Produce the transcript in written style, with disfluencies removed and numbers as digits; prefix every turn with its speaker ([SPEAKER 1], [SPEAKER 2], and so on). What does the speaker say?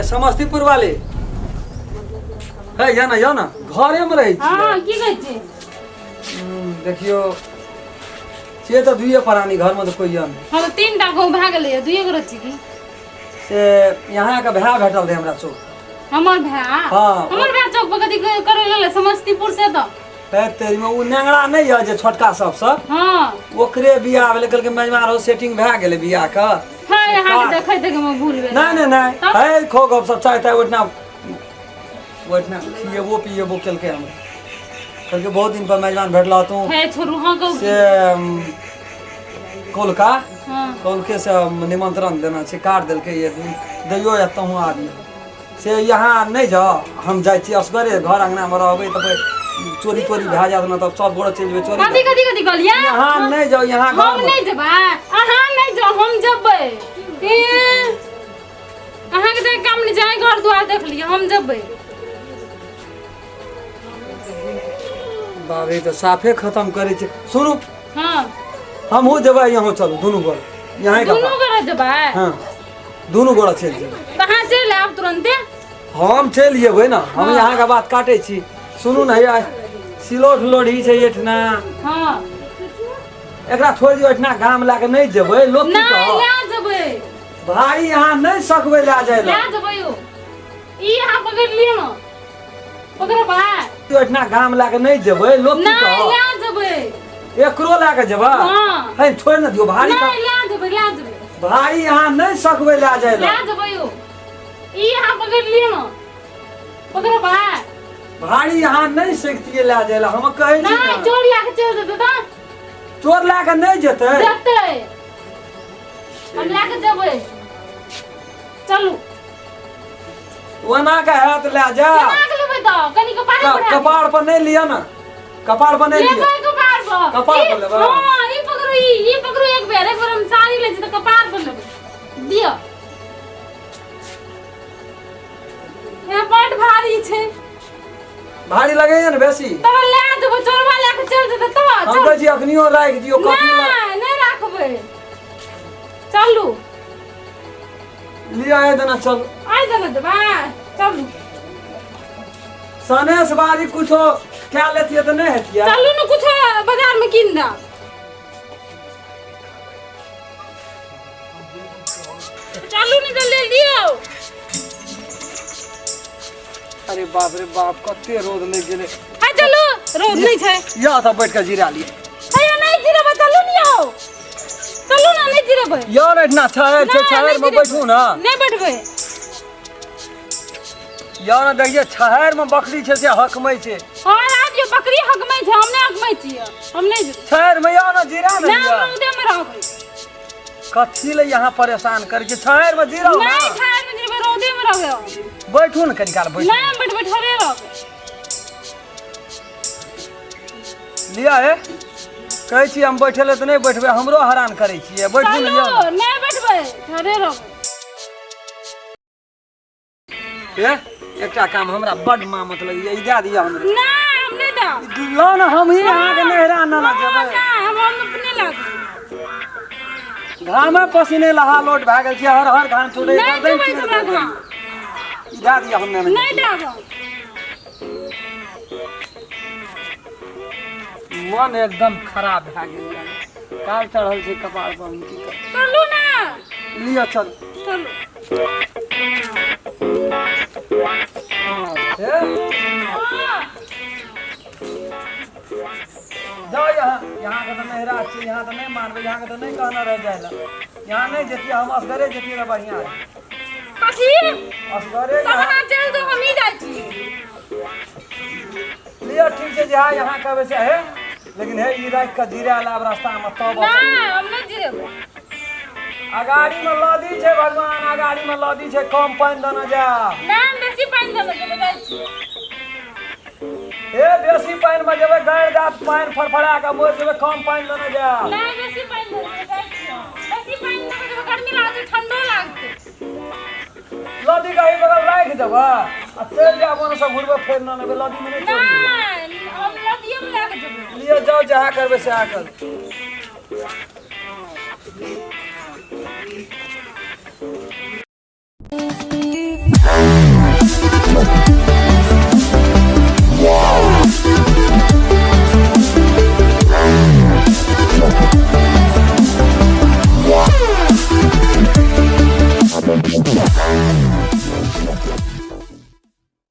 [SPEAKER 1] हे समस्तीपुर वाले हे या ना, या ना, घरे में रहै छियै।
[SPEAKER 2] हाँ, की कहै छी?
[SPEAKER 1] देखियो से तऽ दुइये प्राणी घरमे तऽ कोइ नहि।
[SPEAKER 2] हम 3 टा गाँव भए गेलै, दुइये गोरे छी की?
[SPEAKER 1] से यहाँ के भाय भेटल रहै हमरा चौक।
[SPEAKER 2] हमर भाय?
[SPEAKER 1] हाँ।
[SPEAKER 2] हमर भाय चौक पर कथी करै गेलै समस्तीपुर से तऽ?
[SPEAKER 1] हे तेरी में ओ नेंगरा नहि यऽ जे छोटका सबसँ?
[SPEAKER 2] हाँ।
[SPEAKER 1] ओकरे बियाह भेलै, कहलकै मेजबान हो, सेटिंग भए गेलै बियाह के।
[SPEAKER 2] हाँ, यहाँ के देखै देखै में भूल गेल।
[SPEAKER 1] नहि नहि नहि।
[SPEAKER 2] तब?
[SPEAKER 1] हे खो गप सब चाय ताय ओहिठिना ओहिठिना खिएबो पिएबो केलकै हमरा। कहलकै बहुत दिन पर मेजबान भेटल तू।
[SPEAKER 2] हे छोड़ू, हाँ कहू।
[SPEAKER 1] से कौलका
[SPEAKER 2] हाँ।
[SPEAKER 1] कौलके से निमंत्रण देना छै, कार्ड देलकै, ये दैयो या तहूँ आबियो। से यहाँ नहि जाओ, हम जाइ छी असगरे, घर अङ्गनामे रहबै तऽ फेर चोरी तोरी भए जायत ने, तब सब गोरे चलि जेबै चोरी।
[SPEAKER 2] कथी कथी कथी कहलियै?
[SPEAKER 1] यहाँ नहि जाउ, यहाँ
[SPEAKER 2] हम
[SPEAKER 1] घरमे
[SPEAKER 2] नहि जेबै, अहाँ नहि जाउ, हम जेबै। ए, अहाँके तऽ काम नहि छै, घर दुआर देख लिअ, हम जेबै।
[SPEAKER 1] बाप रे, तऽ साफे खतम करै छै। सुनू।
[SPEAKER 2] हाँ।
[SPEAKER 1] हमहूँ जेबै, यहाँ चलू दुनू गोरा यहाँ।
[SPEAKER 2] दुनू गोरा जेबै?
[SPEAKER 1] हाँ, दुनू गोरा चलि जेबै।
[SPEAKER 2] तऽ अहाँ चलि आयब तुरन्ते।
[SPEAKER 1] हम चलि जेबै ने, हम यहाँ बात काटै छी। सुनू ने, हैया सिलौठ लोढ़ी छै एहिठिना।
[SPEAKER 2] हाँ।
[SPEAKER 1] एकरा छोड़ि दियौ, एहिठिना गाम लए कऽ नहि जेबै, लोक की
[SPEAKER 2] नहि
[SPEAKER 1] कहत?
[SPEAKER 2] लए जेबै।
[SPEAKER 1] भारी, अहाँ नहि सकबै लए जाय लए।
[SPEAKER 2] लए जेबै यौ, ई अहाँ पकड़ि लिअ ने, पकड़बै।
[SPEAKER 1] एहिठिना गाम लए कऽ नहि जेबै, लोक की
[SPEAKER 2] नहि
[SPEAKER 1] कहत?
[SPEAKER 2] लए जेबै।
[SPEAKER 1] एकरो लए कऽ जेबै?
[SPEAKER 2] हाँ।
[SPEAKER 1] है छोड़ि ने दियौ, भारी।
[SPEAKER 2] नहि, लए जेबै, लए जेबै।
[SPEAKER 1] भारी, अहाँ नहि सकबै लए जाय लए।
[SPEAKER 2] लए जेबै यौ, ई अहाँ पकड़ि लिअ ने, पकड़बै।
[SPEAKER 1] भारी, अहाँ नहि सकतियै लए जाय लए, हम कहै छी
[SPEAKER 2] नहि
[SPEAKER 1] ने।
[SPEAKER 2] चोर लए कऽ चलि जेतै तऽ?
[SPEAKER 1] चोर लए कऽ नहि जेतै।
[SPEAKER 2] जेतै, हम लए कऽ जेबै, चलू।
[SPEAKER 1] ओना के हैत लए जा।
[SPEAKER 2] केना के लेबै तऽ कनि कपार पर
[SPEAKER 1] कपार पर नहि लिअ ने, कपार पर नहि लिअ।
[SPEAKER 2] लेबै कपार पर।
[SPEAKER 1] कपार पर लेबै?
[SPEAKER 2] हाँ, ई पकड़ू, ई पकड़ू। एक बेर, एक बेर हम साड़ी लै छी तऽ कपार पर लेबै। दिअ, यहाँ बड भारी छै।
[SPEAKER 1] भारी लगैया ने बेसी?
[SPEAKER 2] तब लए जेबै, चोरवा लए कऽ चलि जेतै तब।
[SPEAKER 1] हम
[SPEAKER 2] चल।
[SPEAKER 1] कहै छी अखनियो राखि दियौ कथी लए।
[SPEAKER 2] नहि, नहि राखबै, चलू।
[SPEAKER 1] लिअ, आइ देना, चलू।
[SPEAKER 2] आइ देने देबै, चलू।
[SPEAKER 1] सनेस बारी कुछो कए लेतियै तऽ नहि हेतियै?
[SPEAKER 2] चलू ने, कुछो बाजार में कीन देब। चलू ने, जल्दी दियौ।
[SPEAKER 1] अरे बाप रे बाप, कते रौद लागि गेलै।
[SPEAKER 2] है चलू, रौद नहीं छै।
[SPEAKER 1] या तऽ बैठ कऽ जिरा लिअ।
[SPEAKER 2] है नहीं जिरेबै, चलू ने यौ, चलू ने, नहीं जिरेबै।
[SPEAKER 1] यौ ने, एहिठिना छहरि छै।
[SPEAKER 2] नहि,
[SPEAKER 1] छहरि
[SPEAKER 2] नहि
[SPEAKER 1] मे
[SPEAKER 2] जिरेबै।
[SPEAKER 1] बैठू ने।
[SPEAKER 2] नहीं बैठबै।
[SPEAKER 1] यौ ने, देखिए छहरि मे बकरी छै से हकमै छै।
[SPEAKER 2] हाँ, आब यो बकरी हकमै छै, हम नहीं हकमै छियै, हम नहीं जेबै।
[SPEAKER 1] छहरि मे यौ ने, जिरा ने।
[SPEAKER 2] नहीं,
[SPEAKER 1] लिअ।
[SPEAKER 2] हम रौदे में रहबै।
[SPEAKER 1] कथी ले यहाँ परेशान करै छै? छहरि मे जिराउ ने।
[SPEAKER 2] नहीं छाया में जिरेबै, रौदे में रहबै हम।
[SPEAKER 1] बैठू ने, कनी काल बैठू।
[SPEAKER 2] नहीं, हम बैठबै, ठहरे रहबै।
[SPEAKER 1] लिअ हे, कहै छी हम बैठे लए तऽ नहि बैठबै, हमरो हरान करै छियै। बैठू ने।
[SPEAKER 2] चलू।
[SPEAKER 1] लिअ ने।
[SPEAKER 2] नहीं बैठबै, ठहरे रहबै।
[SPEAKER 1] हे, एकटा काम हमरा बड मामत लगैया, ई दए दिअ हमरे।
[SPEAKER 2] नहीं, हम नहीं देब।
[SPEAKER 1] लऽ ने, हमही अहाँके नैहरा न ने जेबै।
[SPEAKER 2] नहीं, हम अपने लाग
[SPEAKER 1] घामे पसीने लहा लोट भए गेल छै, हर हर घाम छूटै।
[SPEAKER 2] नहीं जेबै हमरा घाम।
[SPEAKER 1] ई दए दिअ, हम नहि।
[SPEAKER 2] नहीं देब।
[SPEAKER 1] मन एकदम खराब भए गेल यऽ। काल चढ़ल छै कपार पर, हम की करब?
[SPEAKER 2] चलू ने।
[SPEAKER 1] लिअ, चल।
[SPEAKER 2] चलू।
[SPEAKER 1] हे।
[SPEAKER 2] हाँ।
[SPEAKER 1] जाओ यहाँ, यहाँ के तऽ नैहरा छै, यहाँ तऽ नहि मानबै, यहाँ के तऽ नहि कहने रह जाय लए। यहाँ नहि जतियै, हम असगरे जतियै तऽ बढ़िआँ रहै।
[SPEAKER 2] कथी?
[SPEAKER 1] असगरे
[SPEAKER 2] तब
[SPEAKER 1] यहाँ
[SPEAKER 2] अहाँ चलि जाउ, हमही जाइ छी।
[SPEAKER 1] लिअ, ठीक छै, जे यहाँ कहबै से हे, लेकिन हे, ई राखि कऽ जिरा लाब रास्तामे तब।
[SPEAKER 2] नहि, हम नहि जिरेबै।
[SPEAKER 1] अगाड़ी में लदी छै भगवान, अगाड़ी में लदी छै, कम पानि देने जा।
[SPEAKER 2] नहि, हम बेसी पानि देने जेबै, जाइ छी।
[SPEAKER 1] हे, बेसी पानि में जेबै, गाड़ि जात पानि फड़फड़ा कऽ मरि जेबै, कम पानि देने जा।
[SPEAKER 2] नहि, बेसी पानि देने जेबै, जाइ छी हम। बेसी पानि देने जेबै, गर्मी लागतै, ठंडो लागतै।
[SPEAKER 1] लदी के एहि बगल राखि देबै आ चलि जायब, ओने से घुरबै, फेर न लेबै, लदी में नहि छोड़ि।
[SPEAKER 2] नहि, हम लदिये मे लए कऽ जेबै।
[SPEAKER 1] लिअ, जाउ, जहाँ करबै सएह करू।